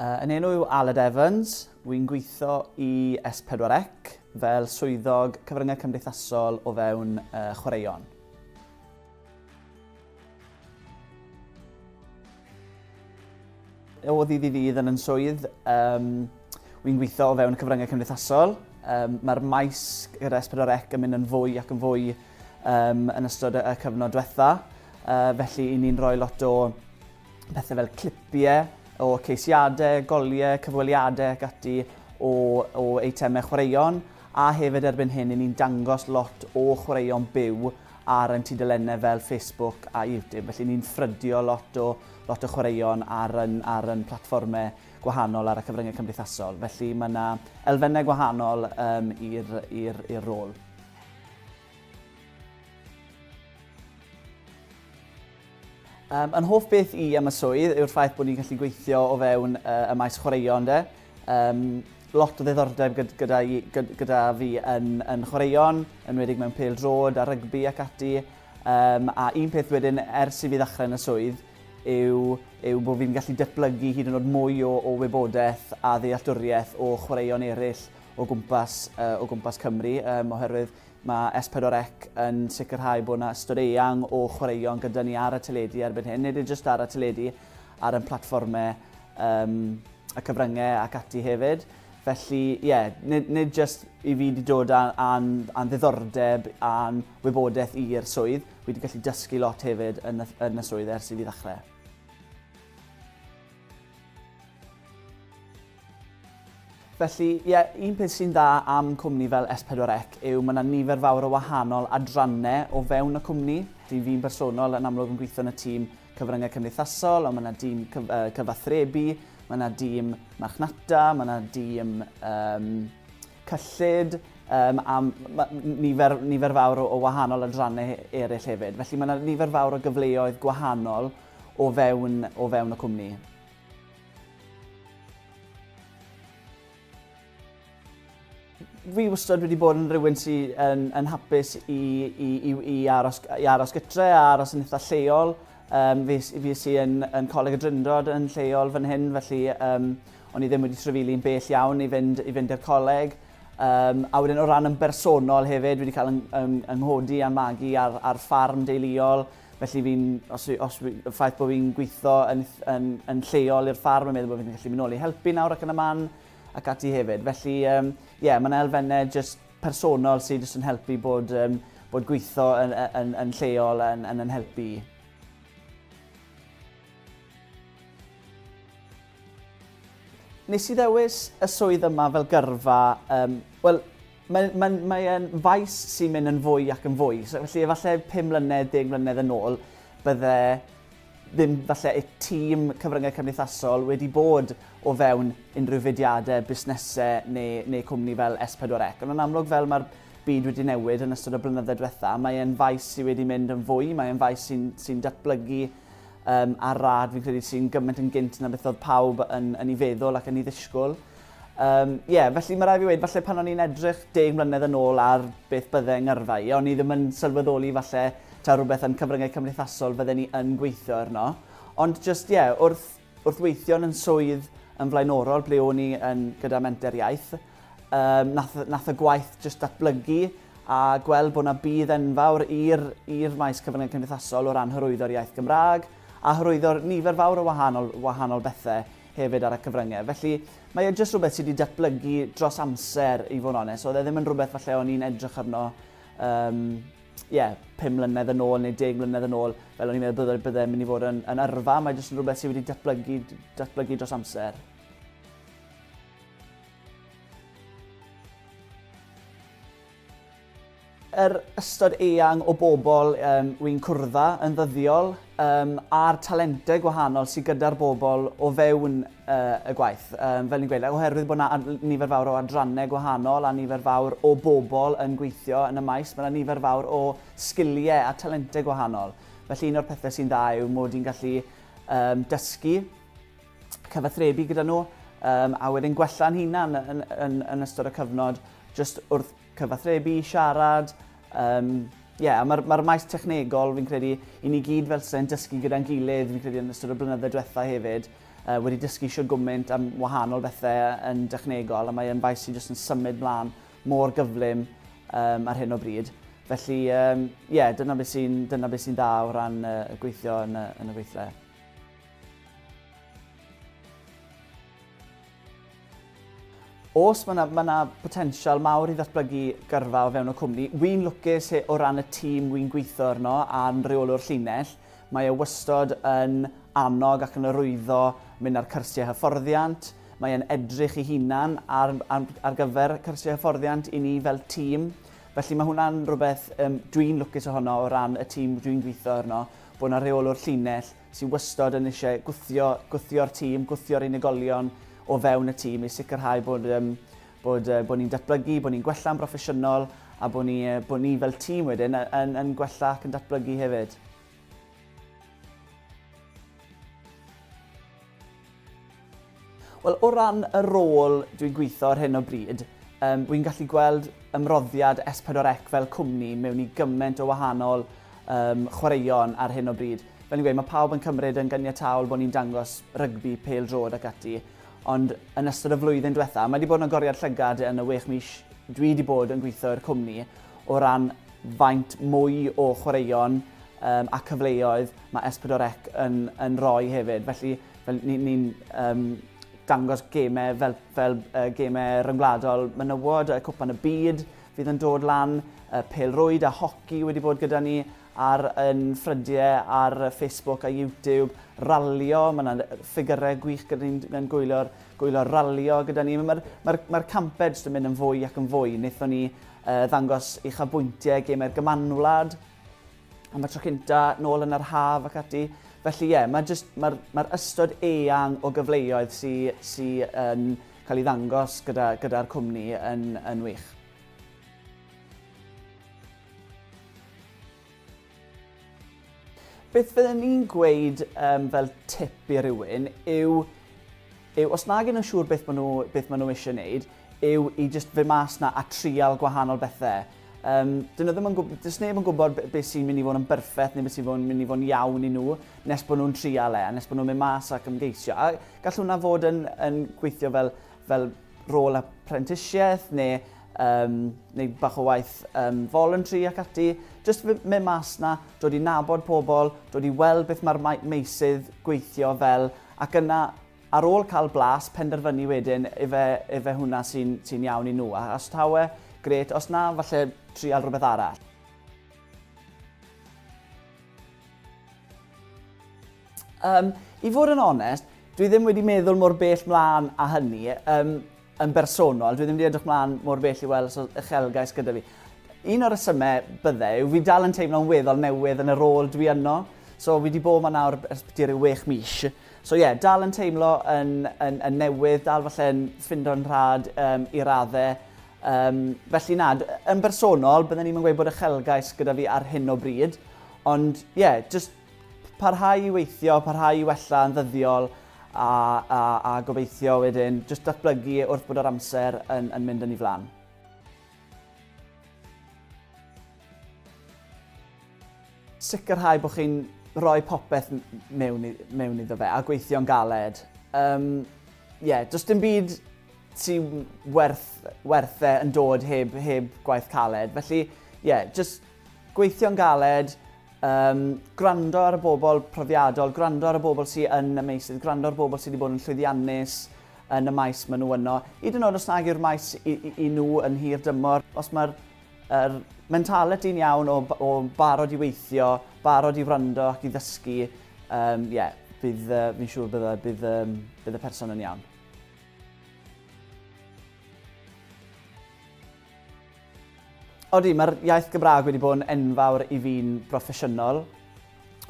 Yn enw yw Aled Evans, wy'n gweithio i S4C fel swyddog cyfryngau cymdeithasol o fewn uh, chwaraeon. O ddydd i ddydd yn yn swydd, um, wy'n gweithio o fewn y cyfryngau cymdeithasol. Um, Mae'r maes gyda S4C yn mynd yn fwy ac yn fwy um, yn ystod y, y cyfnod diwetha. Uh, felly, i ni'n rhoi lot o pethau fel clipiau o ceisiadau, goliau, cyfweliadau ac ati o, o eitemau chwaraeon, a hefyd erbyn hyn, i ni'n dangos lot o chwaraeon byw ar ein tudalennau fel Facebook a YouTube. Felly ni'n ffrydio lot o, lot o chwaraeon ar yn, ar yn platfformau gwahanol ar y cyfryngau cymdeithasol. Felly mae yna elfennau gwahanol um, i'r rôl. Um, yn hoff beth i am y swydd yw'r ffaith bod ni'n gallu gweithio o fewn uh, y maes chwaraeon de. Um, lot o ddiddordeb gyda, gyda, gyda, gyda fi yn, yn chwaraeon, yn wedig mewn pêl drod a rygbi ac ati. Um, a un peth wedyn ers i fi ddechrau yn y swydd yw, yw bod fi'n gallu datblygu hyd yn oed mwy o, o wybodaeth a ddealltwriaeth o chwaraeon eraill o gwmpas, uh, o gwmpas Cymru, um, oherwydd Mae S4C yn sicrhau bod yna ystod eang o chwaraeon gyda ni ar y teledu erbyn hyn, nid jyst ar y teledu, ar ein platfformau um, y cyfryngau ac ati hefyd. Felly, ie, yeah, nid, nid jyst i fi wedi dod â'n ddiddordeb a'n wybodaeth i'r swydd, fi wedi gallu dysgu lot hefyd yn y, yn y swydd ers i fi ddechrau. Felly, ie, un peth sy'n dda am cwmni fel S4C yw mae yna nifer fawr o wahanol adrannau o fewn y cwmni. Felly fi'n bersonol yn amlwg yn gweithio yn y tîm cyfryngau cymdeithasol, ond mae yna dîm cyf uh, cyfathrebu, mae yna dîm marchnata, mae yna dîm um, cyllid, um, a nifer, nifer fawr o, o wahanol adrannau eraill hefyd. Felly mae yna nifer fawr o gyfleoedd gwahanol o fewn, o fewn y cwmni. Fi wastad wedi bod yn rhywun sy'n yn, yn hapus i, i, i, i, aros, i aros gytre a aros yn eitha lleol. Um, fi, fi sy yn, yn Coleg y Drindod yn lleol fan hyn, felly um, o'n i ddim wedi trefili'n bell iawn i fynd, i fynd i'r coleg. Um, a wedyn o ran yn bersonol hefyd, wedi cael yng, yng, yng nghodi a'n magu ar, ar ffarm deuluol. Felly fi'n, os, os, y ffaith bod fi'n gweithio yn, yn, yn lleol i'r ffarm yn meddwl bod fi'n gallu mynd nôl i helpu nawr ac yn y man ac ati hefyd. Felly, ie, um, yeah, mae yna elfennau just personol sydd jyst yn helpu bod, um, bod gweithio yn, yn, yn lleol yn, yn, yn helpu. Nes i ddewis y swydd yma fel gyrfa, um, wel, mae'n mae, mae e'n faes sy'n mynd yn fwy ac yn fwy. So, felly efallai 5 mlynedd, 10 mlynedd yn ôl, bydde ddim falle y tîm cyfryngau cymdeithasol wedi bod o fewn unrhyw fudiadau, busnesau neu, neu cwmni fel S4C. Ond yn amlwg fel mae'r byd wedi newid yn ystod y blynyddoedd diwetha, mae e'n faes sydd wedi mynd yn fwy, mae e'n faes sy'n sy datblygu um, ar rad fi'n credu sy'n gymaint yn gynt na beth oedd pawb yn, yn ei feddwl ac yn ei ddisgwyl. Um, yeah, felly mae rai fi wedi, falle pan o'n i'n edrych deg mlynedd yn ôl ar beth bydde yng ngyrfa i, o'n i ddim yn sylweddoli falle ta rhywbeth yn cyfryngau cymdeithasol fydden ni yn gweithio arno. Ond just, ie, yeah, wrth, wrth weithio yn swydd yn flaenorol ble o'n i yn, gyda menter iaith, um, nath, nath y gwaith just datblygu a gweld bod yna budd enfawr i'r i'r maes cyfryngau cymdeithasol o ran hyrwyddo'r iaith Gymraeg a hyrwyddo'r nifer fawr o wahanol, wahanol bethau hefyd ar y cyfryngau. Felly mae e jyst rhywbeth sydd wedi datblygu dros amser i fod yn onest. Oedd e ddim yn rhywbeth falle o'n i'n edrych arno um, yeah, 5 mlynedd yn ôl neu 10 mlynedd yn ôl, fel o'n i'n meddwl bydde, bydde mynd i fod yn, yn yrfa. Mae jyst yn rhywbeth sydd wedi datblygu, datblygu dros amser. Yr ystod eang o bobl um, wy'n cwrdda yn ddyddiol um, a'r talentau gwahanol sydd gyda'r bobl o fewn uh, y gwaith. Um, fel ni'n gweud, oherwydd bod yna nifer fawr o adrannau gwahanol a nifer fawr o bobl yn gweithio yn y maes, mae yna nifer fawr o sgiliau a talentau gwahanol. Felly un o'r pethau sy'n dda yw mod i'n gallu um, dysgu cyfathrebu gyda nhw, um, a wedyn gwella'n hunan yn, yn, yn ystod y cyfnod, just wrth cyfathrebu, siarad. Um, yeah, a mae'r mae maes technegol, fi'n credu, i ni gyd fel sy'n dysgu gyda'n gilydd, fi'n credu yn ystod y blynyddoedd diwetha hefyd. wedi dysgu shwd gwmynt am wahanol bethau yn dechnegol a mae e'n faes sy'n jyst yn symud mlaen mor gyflym um, ar hyn o bryd. Felly, um, yeah, dyna beth sy'n dyna beth sy'n dda o ran uh, gweithio yn y, yn y gweithle. Os mae yna ma 'na potensial mawr i ddatblygu gyrfa o fewn y cwmni. Wy'n lwcus o ran y tîm wy'n gweithio arno a'n reolwr llinell. Mae e wastod yn annog ac yn arwyddo mynd ar cyrsiau hyfforddiant. Mae e'n edrych ei hunan ar, ar, ar gyfer cyrsiau hyfforddiant i ni fel tîm. Felly mae hwnna'n rhywbeth um, dwi'n lwcus ohono o ran y tîm dwi'n gweithio arno, bod yna reolwr llinell sydd wastod yn eisiau gwthio, gwthio'r tîm, gwthio'r unigolion o fewn y tîm i sicrhau bod, um, bod, uh, bod ni'n datblygu, bod ni'n gwella'n broffesiynol a bod ni, uh, bod ni fel tîm wedyn yn, yn, yn gwella ac yn datblygu hefyd. Wel, o ran y rôl dwi'n gweithio ar hyn o bryd, um, wy'n gallu gweld ymroddiad S4C fel cwmni mewn i gymaint o wahanol um, chwaraeon ar hyn o bryd. Fel ni'n gweud, mae pawb yn cymryd yn ganiataol bod ni'n dangos rygbi, pêl-droed ac ati, ond yn ystod y flwyddyn diwetha, mae wedi bod yn agoriad llygad yn y wech mis dwi wedi bod yn gweithio i'r cwmni o ran faint mwy o chwaraeon um, a cyfleoedd mae S4C yn, yn rhoi hefyd. Felly, Fel ni'n ni, um, dangos gemau fel, fel uh, gemau ryngwladol menywod, y Cwpan y Byd fydd yn dod lan, uh, pêl-rwyd a hoci wedi bod gyda ni ar yn ffrydiau ar Facebook a YouTube, ralio, mae yna ffigurau gwych gyda ni'n gwylio'r gwylio ralio gyda ni. Mae'r mae, mae campau jyst yn mynd yn fwy ac yn fwy. Wnaethon ni uh, ddangos uchafbwyntiau gemau'r Gymanwlad, am y tro cynta, nôl yn yr haf ac ati. Felly ie, yeah, mae'r mae mae ystod eang o gyfleoedd sy, sy yn cael ei ddangos gyda'r gyda, cwmni yn, yn wych. Beth fydden ni'n gweud um, fel tip i rywun yw, yw os nag yn siŵr beth maen nhw, beth maen nhw eisiau gwneud, yw i just fynd mas na a trial gwahanol bethau. Um, dyn nhw ddim yn gwybod, does neb yn gwybod beth sy'n mynd i fod yn berffaith neu beth sy'n mynd i fod yn iawn i nhw nes bod nhw'n trial e, a nes bod nhw'n mynd mas ac ymgeisio. A gall hwnna fod yn, yn gweithio fel, fel rôl aprentisiaeth neu, um, neu bach o waith um, voluntary ac ati. Just mynd mas na, dod i nabod pobl, dod i weld beth mae'r meysydd gweithio fel, ac yna Ar ôl cael blas, penderfynu wedyn ife, ife hwnna sy'n sy iawn i nhw. A os taw e, grêt, os na, falle trial rhywbeth arall. Um, I fod yn onest, dwi ddim wedi meddwl mor bell mlaen â hynny. Um, yn bersonol, dwi ddim wedi edrych mlaen mor bell i weld os oes uchelgais gyda fi. Un o'r rhesymau bydde yw fi dal yn teimlo'n weddol newydd yn y rôl dwi yno. So fi wedi bod yma nawr ers byti rhyw wech mis. So ie, yeah, dal yn teimlo yn, yn, yn newydd, dal falle'n ffindo'n rhad um, i raddau. Um, felly na, yn bersonol, bydden ni'n gweud bod uchelgais gyda fi ar hyn o bryd. Ond ie, yeah, just parhau i weithio, parhau i wella yn ddyddiol a, a, a gobeithio wedyn jyst datblygu wrth bod yr amser yn, yn mynd yn ei flan. Sicrhau bod chi'n rhoi popeth mewn, mewn iddo fe a gweithio'n galed. Um, yeah, does dim byd sy'n werth, werth e yn dod heb, heb gwaith caled. Felly, yeah, just gweithio'n galed, um, gwrando ar y bobl profiadol, gwrando ar y bobl sydd yn y meysydd, gwrando ar y bobl sydd wedi bod yn llwyddiannus yn y maes maen nhw yno. Hyd yn oed os nag yw'r maes i, i, i nhw yn hir dymor, os mae'r er mentality'n iawn o, o barod i weithio, barod i wrando ac i ddysgu, um, yeah, bydd, uh, fi'n siŵr bydd, bydd, um, bydd y person yn iawn. Odi, mae'r iaith Gymraeg wedi bod yn enfawr i fi'n broffesiynol.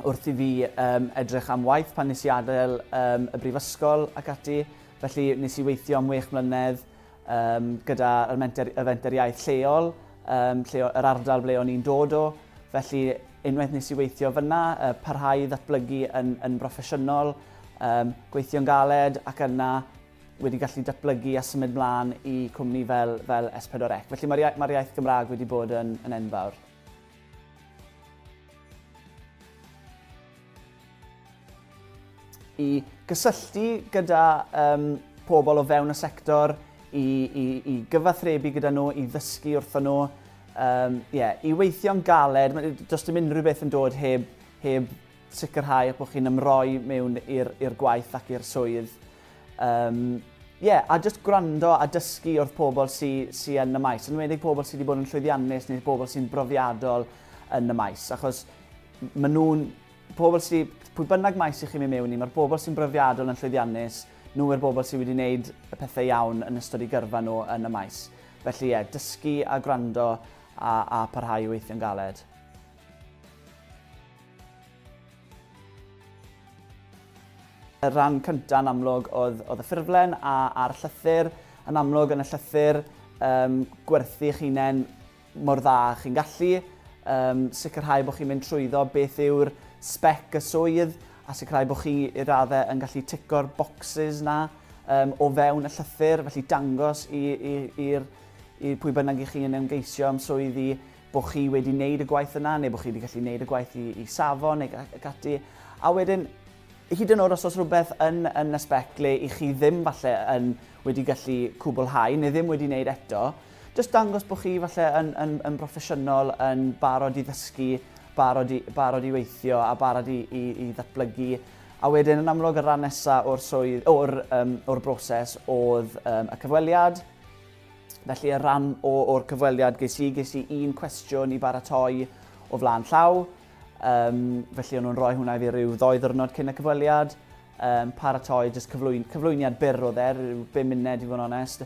Wrth i fi um, edrych am waith pan nes i adael um, y brifysgol ac ati. Felly nes i weithio am wech mlynedd um, gyda y menter, y fenter iaith lleol, um, lle, yr ardal ble o'n i'n dod o. Felly unwaith nes i weithio fyna, uh, parhau i ddatblygu yn, yn broffesiynol, um, gweithio'n galed ac yna wedi gallu datblygu a symud mlaen i cwmni fel, fel S4C. Felly mae'r mae iaith Gymraeg wedi bod yn, yn enfawr. i gysylltu gyda um, pobl o fewn y sector, i, i, i gyfathrebu gyda nhw, i ddysgu wrthyn nhw, um, yeah, i weithio'n galed, does dim unrhyw beth yn dod heb, heb sicrhau bod chi'n ymroi mewn i'r gwaith ac i'r swydd. Um, yeah, a just gwrando a dysgu wrth pobl sy'n sy yn y maes, yn enwedig pobl sydd wedi bod yn llwyddiannus neu pobl sy'n brofiadol yn y maes, achos maen nhw'n, pobl sydd, pwy bynnag maes i chi'n mynd mewn i, mae'r bobl sy'n brofiadol yn llwyddiannus, nhw yw'r bobl sydd wedi gwneud y pethau iawn yn ystod eu gyrfa nhw yn y maes. Felly ie, yeah, dysgu a gwrando a, a parhau i weithio'n galed. Y rhan cyntaf yn amlwg oedd, oedd y ffurflen a, a'r llythyr. Yn amlwg yn y llythyr, um, gwerthu eich hunain mor dda chi'n gallu, um, sicrhau bod chi'n mynd trwyddo beth yw'r spec y swydd a sicrhau bod chi i raddau yn gallu tico'r boxes na um, o fewn y llythyr, felly dangos i'r i, i pwy bynnag i chi yn ymgeisio am swydd i bod chi wedi wneud y gwaith yna, neu bod chi wedi gallu wneud y gwaith i, i safon neu ac ati. A wedyn, hyd yn oed os oes rhywbeth yn, yn y spec le i chi ddim falle yn wedi gallu cwblhau neu ddim wedi wneud eto, jyst dangos bod chi falle yn, yn, yn broffesiynol, yn barod i ddysgu, barod i, barod i weithio a barod i, i, i ddatblygu. A wedyn, yn amlwg, y rhan nesaf o'r, swydd, o'r, um, o'r broses oedd um, y cyfweliad. Felly y rhan o, o'r cyfweliad ges i, ges i un cwestiwn i baratoi o flaen llaw. Um, felly o'n nhw'n rhoi hwnna i fi rhyw ddoi ddwrnod cyn y cyfweliad. Um, paratoi, jyst cyflwyn, cyflwyniad byr oedd e, rhyw 5 munud i fod yn onest.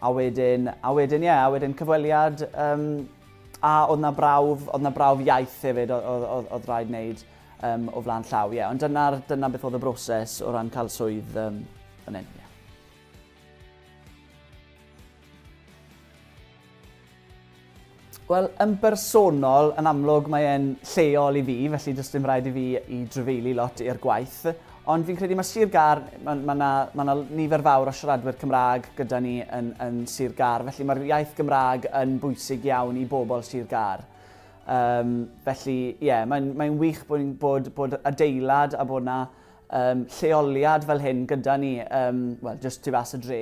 A wedyn, a wedyn, ie, yeah, a wedyn cyfweliad, um, a oedd na brawf, oedd na brawf iaith hefyd oedd, oedd, oedd, oedd rhaid wneud um, o flaen llaw, ie. Yeah. Ond dyna'r, dyna beth oedd y broses o ran cael swydd um, fan hyn, ie. Yeah. Wel, yn bersonol, yn amlwg mae e'n lleol i fi, felly does dim rhaid i fi i drafeili lot i'r gwaith. Ond fi'n credu mae Sir Gâr, mae ma 'na, ma 'na nifer fawr o siaradwyr Cymraeg gyda ni yn, yn Sir Gâr, felly mae'r iaith Gymraeg yn bwysig iawn i bobl Sir Gâr. Um, felly, ie, yeah, mae'n mae wych bod, bod, bod adeilad a bod 'na um, lleoliad fel hyn gyda ni, um, wel, jyst tu fas y dre.